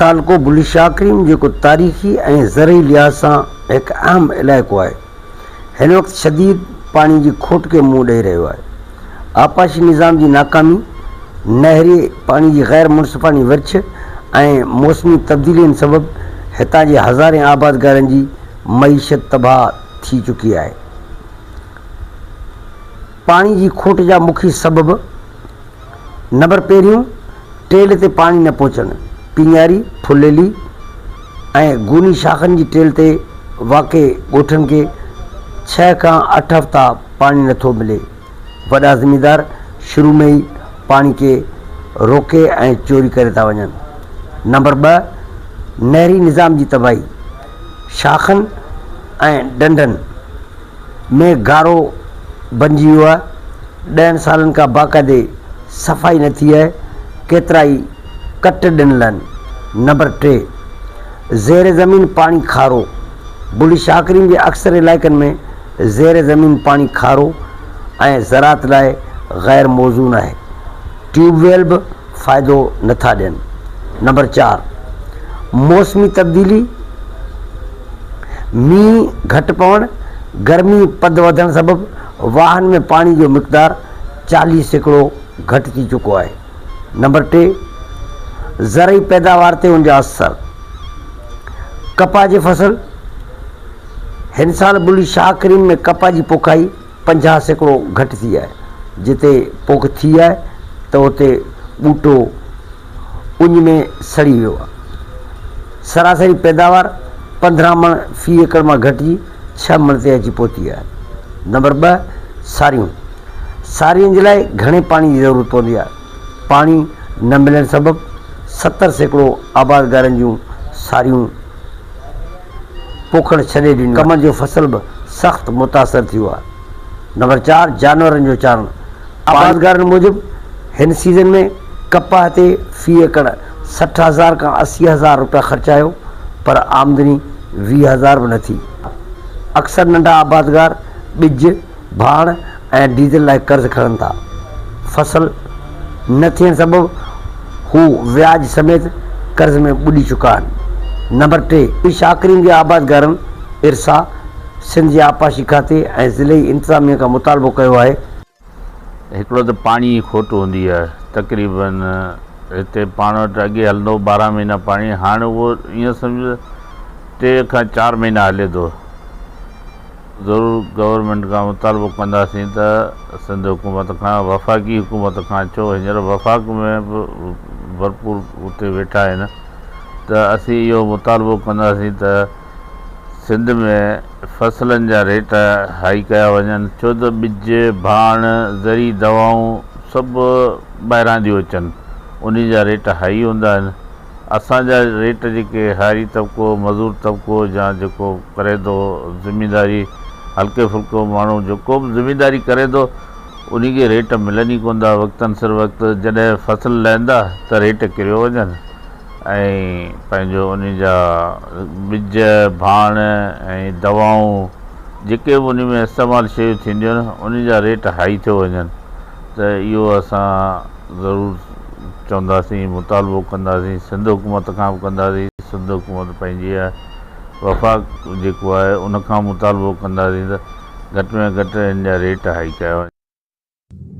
تعلقو بلي شاهه ڪريم جيڪو تاريخي ۽ زرعي لحاظ سان هڪ اهم علائقو آهي، هن وقت شديد پاڻي جي کوٽ کي منهن ڏئي رهيو آهي. آبپاشي نظام جي ناڪامي، نهري پاڻي جي غير منصفاڻي ورڇ ۽ موسمي تبديلين سبب هتان جي هزارين آبادگارن جي معيشت تباهه ٿي چڪي آهي. پاڻي جي کوٽ جا مکيه سبب. نمبر پهريون، ٽيل تي پاڻي نه پهچڻ، پيڃاري، ڦليلي ۽ گوني شاخن جي ٽيل تي واقع ڳوٺن کي ڇهه کان اٺ هفتا پاڻي نه ٿو ملي. وڏا زميندار شروع ۾ ئي پاڻي کي روڪي ۽ چوري ڪري ٿا وڃن. نمبر ٻه، نهري نظام جي تباهي، شاخن ۽ ڍنڍن. ۾ گارو بنجي ويو آهي، ڏهن سالن کان باقاعدي صفائي نه ٿي آهي، ڪيترائي ڪٽ ڏنل آهن. نمبر ٽي، زير زمين پاڻي کارو، بلي شاهه ڪريم جي اڪثر علائقن ۾ زير زمين پاڻي کارو ۽ زراعت لاء غير موزون آهي، ٽيوب ويل به فائدو نه ٿا ڏين. نمبر چار، موسمي تبديلي، مينهن گهٽ پوڻ، گرمي پد وڌڻ سبب واهن ۾ پاڻي جو مقدار 40% گهٽ ٿي چڪو آهي. نمبر ٽي، زرعي پيداوار تي ان جا اثر، ڪپهه جي فصل، هن سال بلي شاهه ڪريم ۾ ڪپهه جي پوکائي 50% گهٽ ٿي آهي، جتي پوک ٿي آهي ته اتي ٻوٽو اڃ ۾ سڙي ويو آهي. سراسري پيداوار 15 مڻ في ايڪڙ مان گهٽجي ڇهه مڻ تي اچي پهتي آهي. نمبر ٻه، ساريون، سارين جي لاء گهڻي پاڻي جي ضرورت پوندي آهي. پاڻي نه ملڻ سبب 70% آبادگارن جون ساريون پوکڻ ڇڏي ڏنيون. ڪمند جو فصل به سخت متاثر ٿيو آهي. نمبر چار، جانورن جو چارڻ، آبادگارن موجب هن سيزن ۾ ڪپهه تي في ايڪڙ 60 هزار کان 80 هزار رپيا خرچ آيو پر آمدني 20 هزار به نه ٿي. اڪثر ننڍا آبادگار ٻج، ڀاڻ ۽ ڊيزل لاء قرض کڻن ٿا. فصل نه ٿيڻ سبب هو وياج سميت قرض ۾ ٻڏي چڪا آهن. نمبر ٽي، شاڪرين جي آبادگارن ارسا، سنڌ جي آبپاشي کاتي ۽ ضلعي انتظاميه کان مطالبو ڪيو آهي. هڪڙو ته پاڻي جي کوٽ هوندي آهي تقريبن هتي پاڻ وٽ اڳي هلندو هو 12 مهينا پاڻي هاڻ اهو ائين سمجهه ٽي کان چار مهينا هلي ٿو. ضرور گورنمينٽ کان مطالبو ڪنداسين ته سنڌ حڪومت کان وفاقي حڪومت کان ڇو هينئر وفاق ۾ به ڀرپور اتي ويٺا آهن ته اسين اهو مطالبو ڪنداسين ته سنڌ ۾ فصلن جا ريٽ هائي ڪيا وڃن ڇو ته ٻج، ڀاڻ، زرعي دوائون سڀ ٻاهران ٿيون اچن انهي جا ريٽ هائي هوندا آهن اسان جا ريٽ جيڪي هاري طبقو، مزور طبقو يا جيڪو ڪري ٿو زمينداري هلڪي ڦلڪو ماڻهو جيڪو به زمينداري ڪري ٿو انهي کي ريٽ ملن ئي ڪونه ٿا وقتن سر وقت جڏهن فصل لهندا ته ريٽ ڪريو وڃن. ۽ پنهنجو انهي جا ٻج، ڀاڻ ۽ دوائون جيڪي به انهي ۾ استعمال شيون ٿينديون آهن انهي جا ريٽ هائي ٿيو وڃن ته اهو اسان ضرور چونداسين مطالبو ڪنداسين سنڌ حڪومت کان به ڪنداسين سنڌ حڪومت پنهنجي آهي وفاق جيڪو آهي ان کان مطالبو ڪنداسين ته گهٽ ۾ گهٽ ان جا ريٽ هائي ڪيا وڃن.